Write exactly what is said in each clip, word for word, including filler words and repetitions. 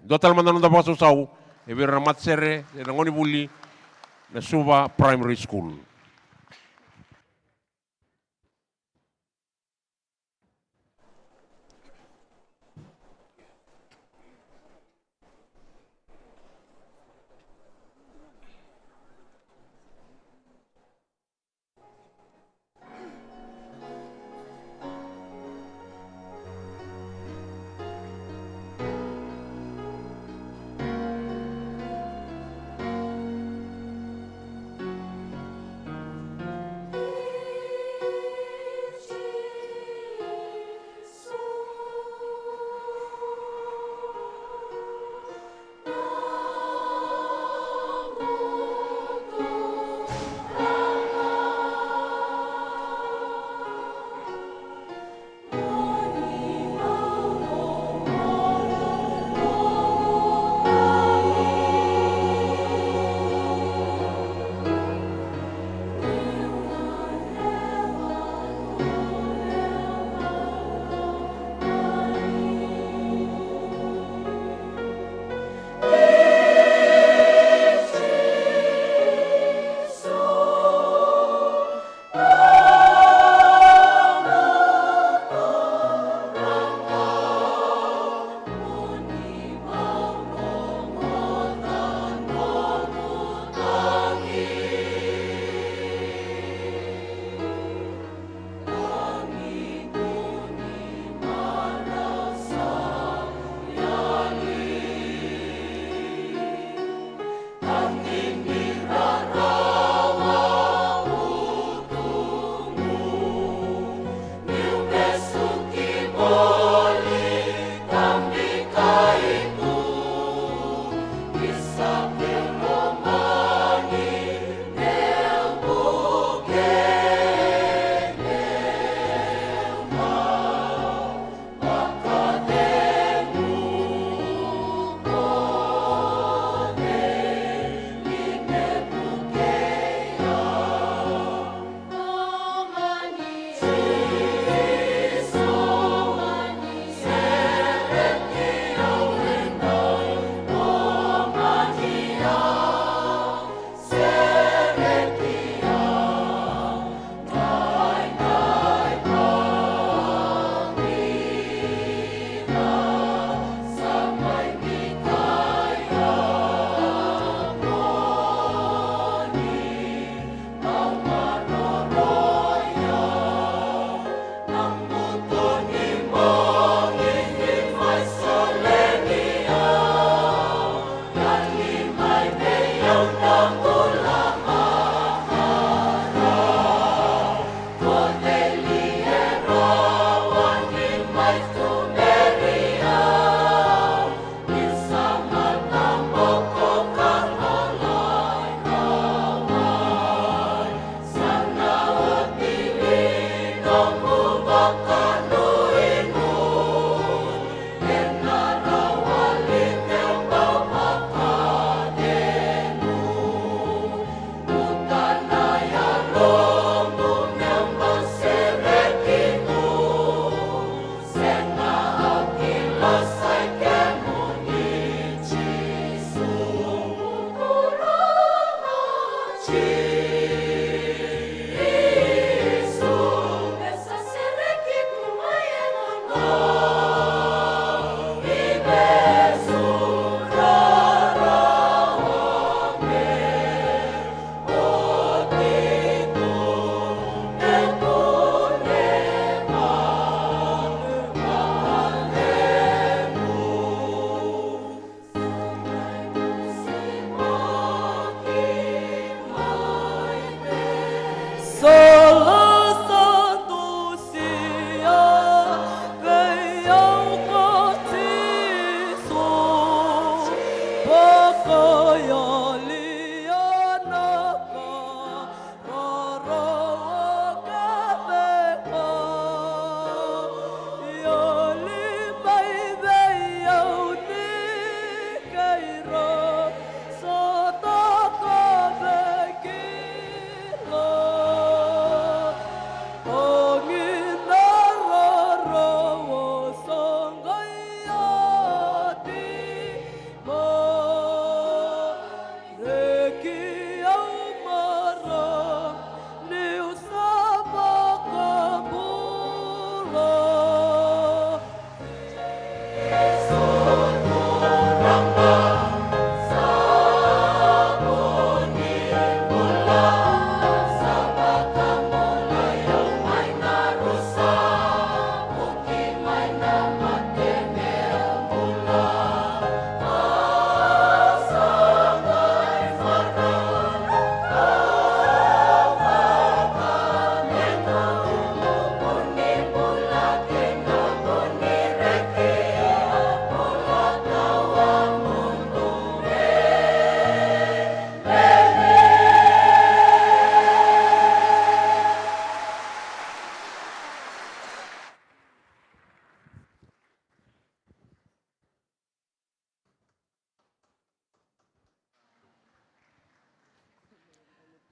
Dua tale mada na noda vakasausau e vei ira na matasere ena gauna ni vuli na Suva Primary School.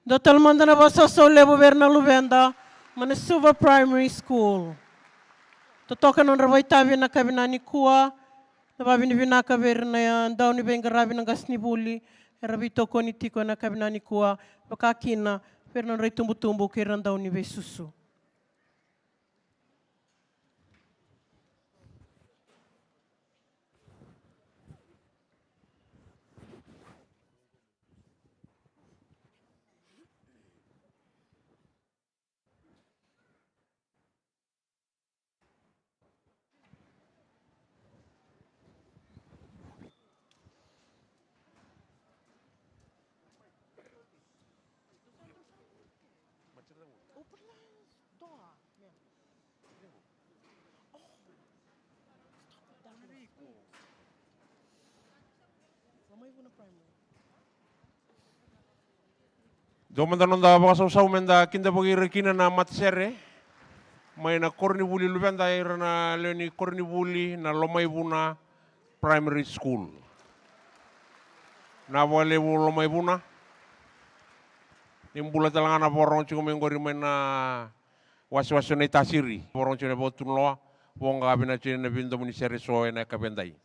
Dua tale mada na vakasausau levu vei ira na luveda mai na Suva Primary School. Totoka na nodra vakaitavi ena yakavi nikua. Na vakavinavinaka vei ira na dauniveiqaravi, na qasenivuli era veitokoni tiko ena yakavi nikua, vaka kina vei ira na nodra itubutubu kei ira na dauniveisusu. Dua mada noda vakasausau meda kidavaki ira kina na matasere mai na koronivuli luveda, ira na lewe ni koronivuli na Lomaivuna Primary School. Na vakalevu Lomaivuna. Ni bula tale ga na vakarorogo tiko mai qori mai na wasewase o Naitasiri. Vakarorogo tiko na vakatunuloa, voqa vinaka tiko na veidomo ni sere so ena yakavi edai.